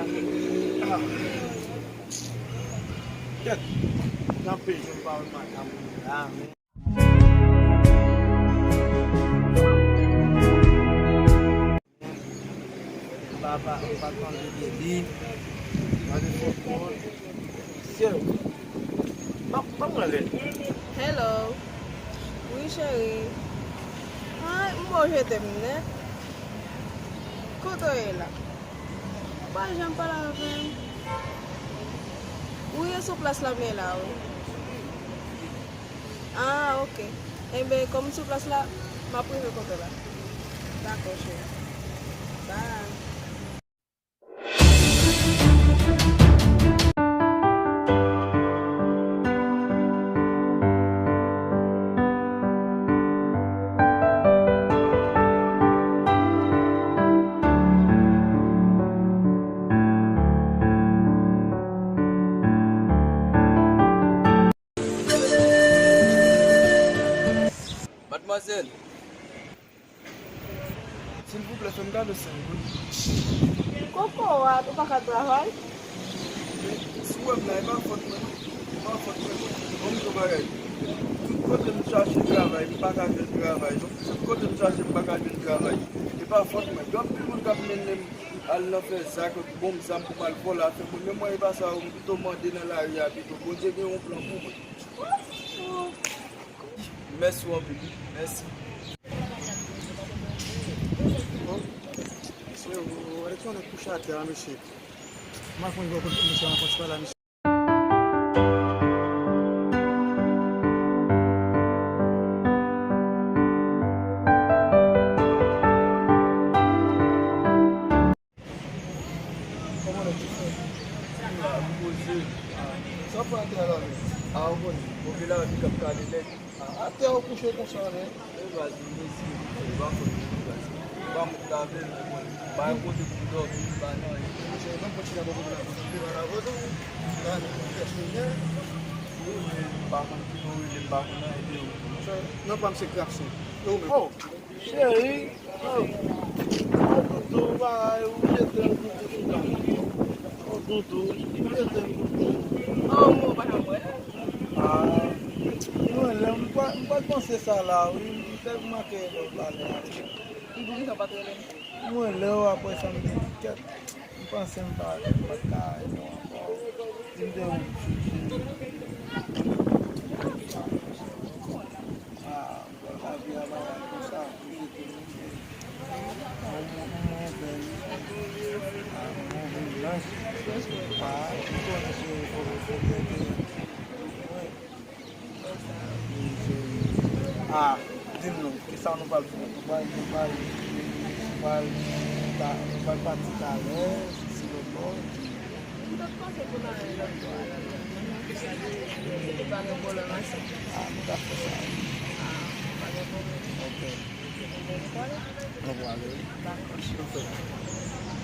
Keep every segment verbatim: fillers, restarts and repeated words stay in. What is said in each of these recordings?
Ah. Kèt. Kanpe, jan m pa wè madanm mwen la, men. Papa, papa, tande de li. Gade foto. Sè, ban, ban mwen lè. Hello. Wi, cheri. Ay, m bon, je t'aime nèt. Kote w ye la? Ou pa janm pale avè m. Wi, e sou plas la m ye la, wi. Ah, ok. Enben, kòm m sou plas la, m ap rive kote w la. Dakò, cheri. Bye. Madmwazèl. Silvouplè, fè m kado senk goud. Kokorat, ou pa ka travay? Men, si w wè m la, e pa fòt mwen, non. E pa fòt mwen, non. Ban m di w bagay. Tout kote m chache travay, m pa ka jwenn travay, non. Tout kote m chache, m pa ka jwenn travay. E pa fòt mwen. Gen anpil moun k ap mennen m al nan fè zak, bon, m zam pou m al vòlè afè moun. Men mwen, e pa sa, m pito mande nan lari a pito. Bondye gen yon plan pou mwen. Mèsi w anpil, wi. Mèsi. Bon, mesye, ou, ou, Alexandre kouche atè a, mesye. Mwen konn gwo kote mesye an konn pale a, mesye. Kòman nèg yo fè? M la, m poze. Sa w fè atè a la menm? A, ou konnen, move lavi k ap kale nèg. A, atè a ou kouche konsa, men. E baz, m mezi, e pa fòt mwen, baz. M pa monte avè l, men bon, m pa gen kote pou m dòmi, m pa nan anyen. Monchè, menm kontinye a poko vin avè w, m te pale avè w tou. La, nou kèch nou byen. Wi, men m pa konn ki non w rele, m pa konn anyen de ou. Monchè, non pa m se Krapson. E ou menm? Oh! Cheri, oh, oh, doudou, bagay, ou jete m doudou sou tèt. Oh, doudou, ou jete m doudou. Oh, mwen pa nan mwen. Ah, mwen lè, m pa, m pa t panse sa la, wi, m tèlman ke lè w pale a. Mwen lè w apre sa, m te di kèt. M panse m pa, m pa t ka wè nou ankò. Di m te wè w toujou. Ah, bon, lavi a pa konsa, pou jete moun. Mwen, mwen, mwen, mwen, ah, mwen, mwen, mwen, ah, m konnen se fò, fò, fò, fò, mwen. Ah, di m non, kisa nou pral fè? Nou pral, nou pral, nou pral, ta, nou pral pati talè, soti lòt bò. M t ap panse pou n ale lòt bò a la. Si te pa gen pwoblèm ase. Ah, nou ka fè sa. Ah, pa gen pwoblèm. Ok. Enben nou pral. Nou pral, wi. Dakò. Anfèt,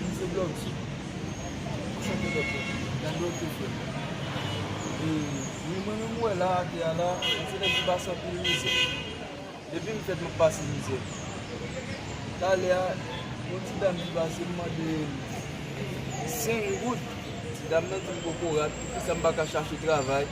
m se Blòdi. Anchante, Blòdi. Nan Blòdi, frè m. E, wi, mwen menm, ou wè la, atè a la, m se nèg ki pase anpil mizè. Depi m fèt, m ap pase mizè. Talè a, yon ti dam ki pase, m mande l senk goud. Ti dam nan di m, kokorat, poukisa m pa ka chache travay?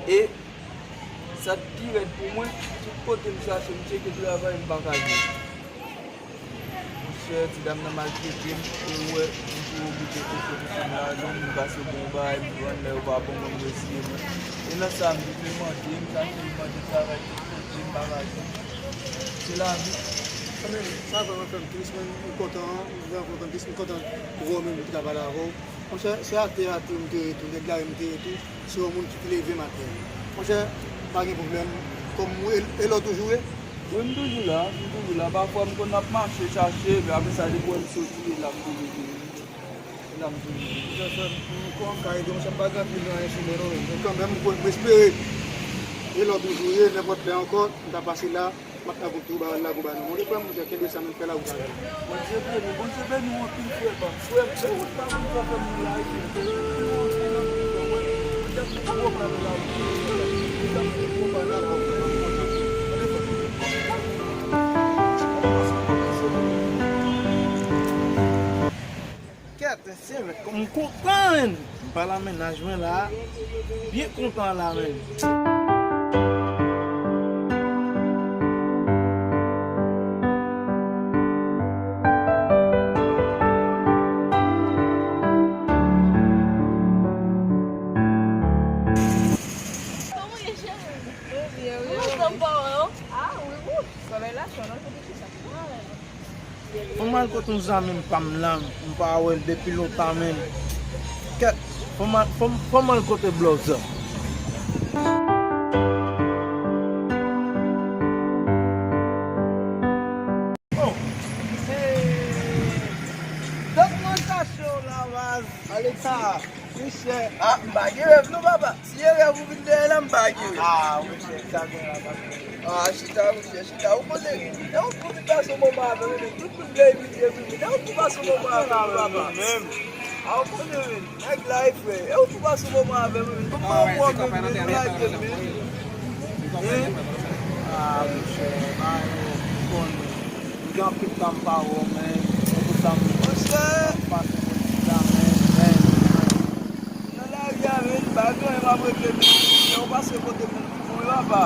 E sa k pi rèd pou mwen, tout kote m chache, m tcheke travay, m pa ka jwenn. Monchè, ti dam nan maltrete m, e ou wè, m tou oblije pote pou fanm lajan, m pase bon bagay, m pran, lè yo pa bon, mwen m reziye mwen. E nan sa, m vin mande, m chache, m mande travay tout kote, m pa ka jwenn. Se lavi. Sa vrèman fè m tris, men m kontan, m vrèman kontan, m kontan pou ou menm ki travay la avè w. Monchè, se atè a tou m te ye tou, nèg lari m te ye tou, se yon moun ki te leve m atè. Monchè, pa gen pwoblèm, kòm ou, e, e lè w toujou ye? Wi, m toujou la, m toujou la. Pafwa m konn ap mache, chache, men apre sa, depi w wè m soti, e la m toujou vini. E la m toujou vini. Monchè, frè m, m kwè m ka ede w, monchè, m pa gen anpil nan anyen sou mwen, non, men kanmenm, m, m espere, e lè w toujou ye, nenpòt lè ankò, m ta pase la. M ap lago tou, ba, lago ba nou. Monchè, frè m, monchè, kenbe sa, men fè lawout avè l. Bondye beni, Bondye beni w anpil, frè pa m. Frè m, se wout pa moun sa fè moun la, wi. Bondye ap fè gwo bagay la, wi. Bondye ap fè gwo bagay la, wi. Kèt, se vre. M kontan, menn. M pa la mennaj mwen la. Byen kontan la, menn. Kòman w ye, cheri? Mwen byen, wi. Ou pa janm pa wè w? Ah, wi, wi. Solèy la cho, non, se pou kisa? Fò m al kote yon zanmi m pa m lan, m pa wè l depi lontan, menn. Kèt, fò m al, fò m, fò m al kote Blòzè. Oh, hey. Donk mwen chache w la, baz. Aleksa. Monchè, ah, m pa gen rèv non, papa. Si e rèv ou vin dèyè la, m pa gen rèv. Ah, monchè, sa gen la, sa gen la. Ah, chita, monchè, chita. Ou konnen, lè ou pou vin pase yon moman avè m, tout moun vle imite m, men lè ou pou pase yon moman avè m, papa. Ah, ou konnen, men, nèg la, e frè. Lè ou pou pase yon moman avè m, men, kòman ou wè m, men, men, men, men. Hein? Ah, monchè, ba yo, ou konnen. M gen anpil tan m pa wè w, men. Se pou sa m pase kote la, men, men. Nan lari a, men, pa gen anyen m ap regle, men. Lè w pase kote m, m di bon, yo apa.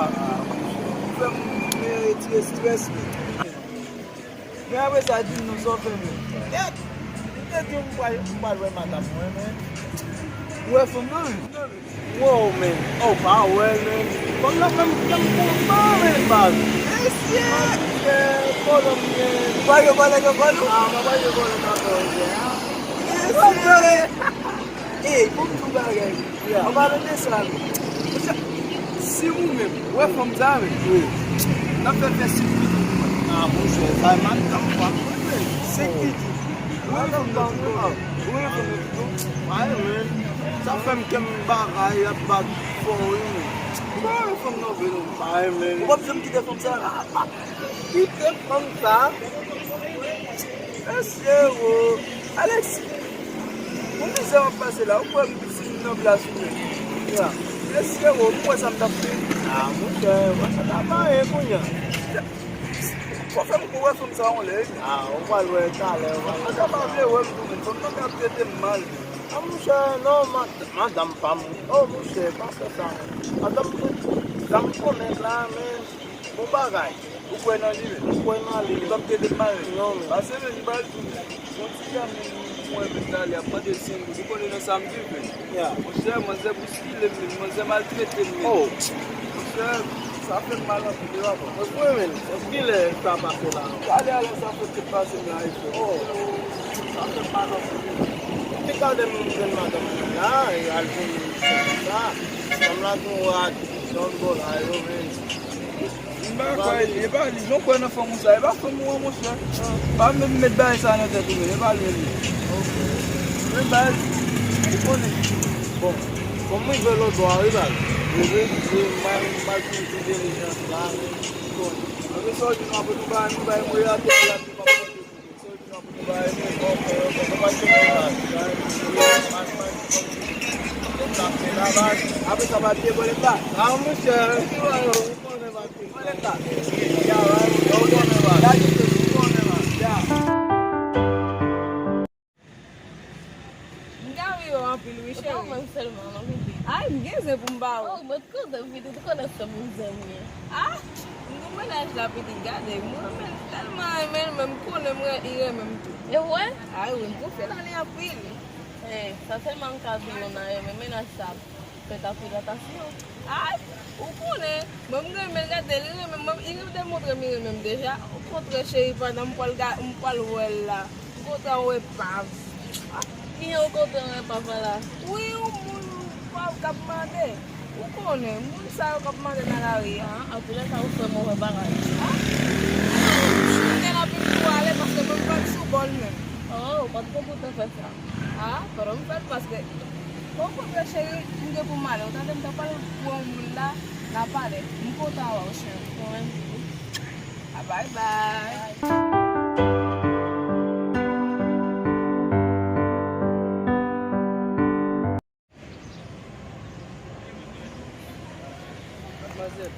Ou fè m retire estrès, men. Men apre sa, di m non, sa w fè, men. Kèt! M te di w m pral, m pral wè madanm mwen, men. Ou wè fanm nan, men. Wow, men. Oh, pa wè, men. Fanm nan fè m, fè m kontan, men, baz. Mesye! Monchè, kòlòm, men. Ou pa gen kòlèg ankò, non? Ah, mwen pa gen kòlèg ankò, men. Mesye! Ey, pou m di w bagay. Yeah. An palan de sa, men. Monchè, si ou menm, ou wè fanm sa, men. Wi. N ap fè fè senk pitit pou mwen. Ah, monchè, sa e madanm pa mwen, men. Senk pitit. Ou renmen fanm nan tou, non? Ou renmen fanm nan tou, non? Pa renmen. Sa fè m kè m bagay, ap bat fò, wi, men. Ou pa renmen fanm nan vre, non? Pa renmen. Ou p ap janm kite fanm sa? Kite fanm sa? Mesye, wo. Alexis, pou mizè w ap pase la, ou kwè m si m nan plas ou menm? Ya. Mesye, wo, m wè sa m t ap fè. Ah, monchè, wè sa t ap mayen kounye a. Fò fè m kou wè fanm sa yon lè, wi. Ah, ou pral wè talè, ou pral wè. Mwen ta pa vle wè m tou, men fanm nan ka trete m mal. Ah, monchè, non, ma-, madanm pa m. Oh, monchè, pa fè sa, non. Madanm, sa m konnen la, men, bon bagay. Ou kwè nan li, men? M kwè nan li. Li p ap trete m mal, men. Non, men. Pase, men, li pral tou, men. Bon ti gamin mwen menm la, li ap mande senk goud. Ou konnen nan sa m viv, men. Ya. Monchè, manzè boskile m, men. Manzè maltrete m, men. Oh. Monchè, sa fè m mal anpil, wi, papa. Mwen vre, men. Kilè sa pase la? Gade alò sa fè m te pase m la, e frè. Oh. Sa fè m mal anpil. Te gade m jwenn madanm mwen la, e al jwenn sa. Fanm la tou rad, John Bola, yo, men. M pa kwè li, e pa li. Jan w kwè nan fanm ou sa, e pa fanm ou an, monchè. Pa menm met bagay sa nan tèt ou, men e pa li menm. Men baz, ou konnen. Bon, fanm mwen vle lòt bò a, wi, baz. Wi, wi, wi, m pa, m pa fin entèlijans la, men ou konnen. Apre sa, w di nou apre nou bay, nou bay mwen atè la. Apre sa, papye, bòlèt la. Ah, monchè, ou konnen, papye. Bòlèt la. Ya, ou konnen, papye. Ya. M ka ri w anpil, wi, cheri. Ou pa wè m sèlman, non, pitit. Ay, m gen zen pou m ba ou. Oh, mwen kontan, pitit, ou konnen se moun zen m ye. Ah, m gen mennaj la, pitit, gade, mwen renmen l, tèlman renmen l, men m konnen mwen, li renmen m tou. E w wè? Ay, wi, m konfye nan li anpil. Eh, sa sèlman m ka di w, nan renmen mennaj sa. Fè ta fè datasyon. Ay, ou konnen, mwen m renmen l, gade, li renmen mwen, li demontre m li renmen m deja. Okontrè, cheri, pandan m pral ga-, m pral wè l la, m kontan wè pav. Ah, kijan ou kontan wè pav la? Wi, yon moun pav k ap mande. Ou konnen, moun sa yo k ap mande nan lari a. Ah, antoulèka, ou fè move bagay. Ah, m te nan pil pou ale paske mwen m pa t sou bòl menm. Oh, ou pa t konn pou te fè sa. Ah, fòk m fè l paske, bon, kontre cheri, m gen pou m ale. Ou tande m ta pral wè yon moun la, n a pale. M kontan wè w, cheri. Mwen menm tou. Ah, bye bye. Madmwazèl,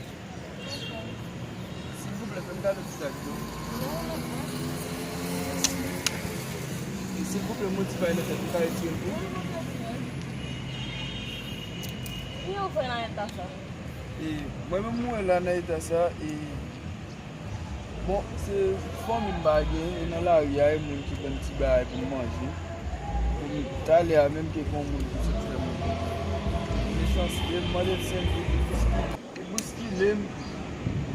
silvouplè, fè m kado ti sak dlo. Silvouplè, mwen ti bagay nan tèt, ou ka retire l pou mwen? Ki yo fè nan eta sa? E mwen menm mwen la nan eta sa, e bon, se fanmi m pa gen, e nan lari a, e moun ki ban m ti bagay pou m manje. Pou m talè a menm ke gen yon moun ki sot fè mwen mechanste, m mande l senk goud, li boustile m,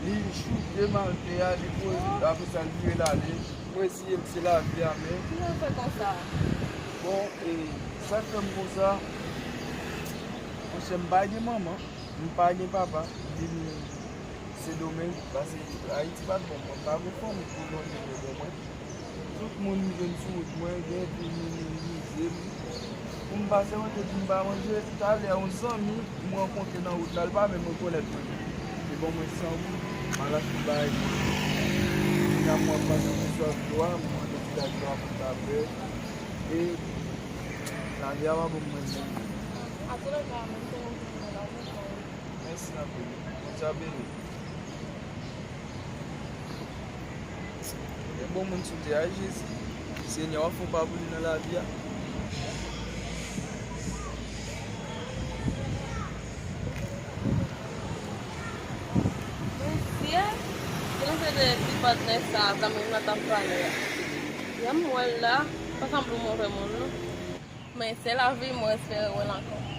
li choute m atè a, li poze, apre sa l vire l ale. Mwen eseye l, se lavi a, men. Ki jan fè konsa? Bon, e sa k fè m konsa, monchè, m pa gen manman, m pa gen papa, m vin Sendomeng, paske Ayiti pa t bon, mwen pa gen fanmi pou lonje men bon mwen. Tout moun m jwenn sou wout mwen, gen tou moun minimize m. Pou m pase manje, pou m pa manje, talè yon zanmi m rankontre nan wout la, l pa menm rekonèt mwen. Li ban mwen san goud, m al achte bagay pou li. Kounya mwen pase pou sòt dlo a, m mande ti gad dlo a pou l ta bwè. E lavi a pa ban m mwen menm. Mèsi anpil. Bondye ap beni w. Gen bon moun sou tè a, Jezi. Senyè, w ap fè yon pa pou li nan lavi a. Bondye, ki nan fè de ti patnè sa a, tanmen nan t ap pale a. Jan m wè l la, pa sanble yon move moun, non. Men se lavi, mwen espere wè l ankò.